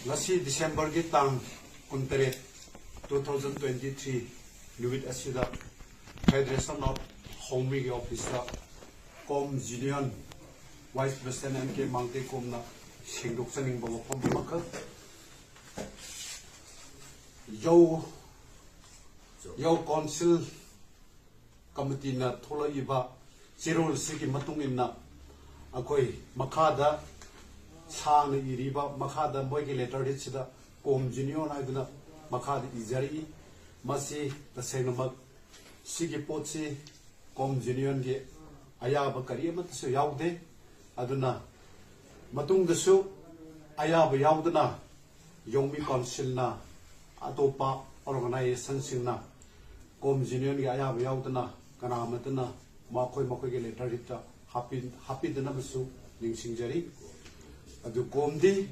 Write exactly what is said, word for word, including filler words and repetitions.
ꯉꯁꯤ ꯗꯤꯁꯦꯝꯕꯔꯒꯤ ꯇꯥꯡ ꯀꯨꯟꯇꯔꯦꯠ, two thousand twenty three ꯅꯨꯃꯤꯠ ꯑꯁꯤꯗ Federation of Haomyꯒꯤ ꯑꯣꯐꯤꯁꯇ ꯀꯣꯝ ꯖꯨꯅꯤꯌꯟ ꯚꯥꯏꯁ ꯄ꯭ꯔꯦꯁꯤꯗꯦꯟ ꯑꯦꯝ ꯀꯦ ꯃꯥꯡꯇꯦꯀꯣꯝꯅ ꯁꯦꯡꯗꯣꯛꯆꯅꯤꯡꯕ ꯋꯥꯐꯝ ꯑꯃꯈꯛ, ꯌꯧ ꯌꯧ ꯀꯥꯎꯟꯁꯤꯜ ꯀꯃꯤꯇꯤꯅ ꯊꯣꯛꯂꯛꯏꯕ ꯆꯦꯔꯣꯜꯁꯤꯒꯤ ꯃꯇꯨꯡ ꯏꯟꯅ ꯑꯩꯈꯣꯏ ꯃꯈꯥꯗ ꯁꯥꯡꯅ ꯏꯔꯤꯕ, ꯃꯈꯥꯗ ꯃꯣꯏꯒꯤ ꯂꯦꯇꯔ ꯍꯤꯠꯁꯤꯗ ꯀꯣꯝ ꯖꯨꯅꯤꯌꯟ ꯍꯥꯏꯗꯨꯅ ꯃꯈꯥꯗ ꯏꯖꯔꯛꯏ꯫ ꯃꯁꯤ ꯇꯁꯦꯡꯅꯃꯛ ꯁꯤꯒꯤ ꯄꯣꯠꯁꯤ ꯀꯣꯝ ꯖꯨꯅꯤꯌꯟꯒꯤ ꯑꯌꯥꯕ ꯀꯔꯤ ꯑꯃꯠꯇꯁꯨ ꯌꯥꯎꯗꯦ꯫ ꯑꯗꯨꯅ ꯃꯇꯨꯡꯗꯁꯨ ꯑꯌꯥꯕ ꯌꯥꯎꯗꯅ ꯌꯧꯃꯤ ꯀꯥꯎꯟꯁꯤꯜꯅ, ꯑꯇꯣꯞꯄ ꯑꯣꯔꯒꯅꯥꯏꯖꯦꯁꯟꯁꯤꯡꯅ ꯀꯣꯝ ꯖꯨꯅꯤꯌꯟꯒꯤ ꯑꯌꯥꯕ ꯌꯥꯎꯗꯅ ꯀꯅꯥ ꯑꯃꯠꯇꯅ ꯃꯈꯣꯏ ꯃꯈꯣꯏꯒꯤ ꯂꯦꯇꯔ ꯍꯤꯠꯇ ꯍꯥꯞꯄꯤ-, ꯍꯥꯞꯄꯤꯗꯅꯕꯁꯨ ꯅꯤꯡꯁꯤꯡꯖꯔꯤ꯫ ꯑꯗꯨ ꯀꯣꯝꯗꯤ